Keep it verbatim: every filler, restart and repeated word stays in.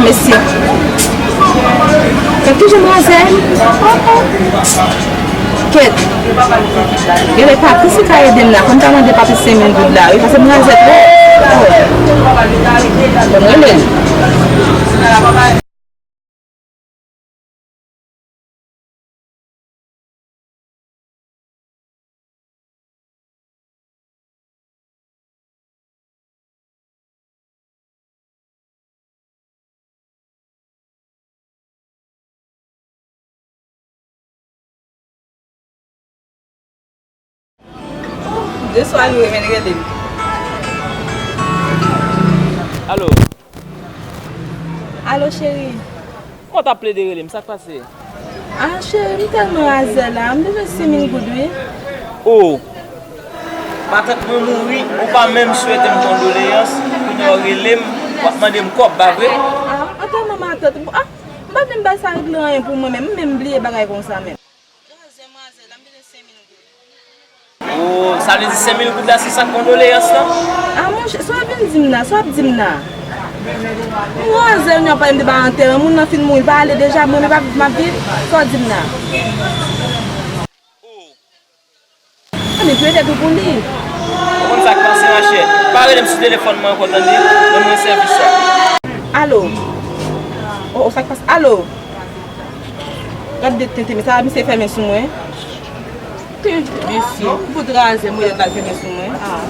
Mèsi. Kèt, ki jan manzè? Kèt. Genlè Papi si ka ede m la. Fò m ta mande Papi senk mil goud la, wi, paske manzè twò. Oh. Fò m rele l. De swa li renmen rele m. Alo. Alo, cheri. Kòman w t ap plede rele m? Sa k pase? Ah, cheri, m tèlman razè la. M bezwen senk mil goud, wi. Oh. Matant mwen mouri, ou pa menm swete m kondoleyans. Kounye a w rele m, w ap mande m kòb, pa vre? Ah, an tèlman matant. Ah, m pa vle m bay sa regle anyen pou mwen menm. M menm bliye bagay konsa menm. Razè, manzè la, m bezwen senk mil goud. Oh, sa vle di senk mil goud la se sa k kondoleyans lan? Ah, monchè, sa w ap vin di m la? Sa w ap di m la? M ranze, nou ap pale m de ba antèman, moun nan fin mouri, l pa ale deja, mwen menm pa viv, m ap viv, sa w di m la? Oh. Ann, tou ede tou pou li. Ou konn sa k pase, machè? Pa rele m sou telefòn mwen ankò, tande? Ban mwen sèvis sa. Alo? Oh, oh, sa k pase? Alo? Gad de tenten, men sa misye fèmen sou mwen. Mesye, m fout raze, mwen yòt la fèmen sou mwen. Ah.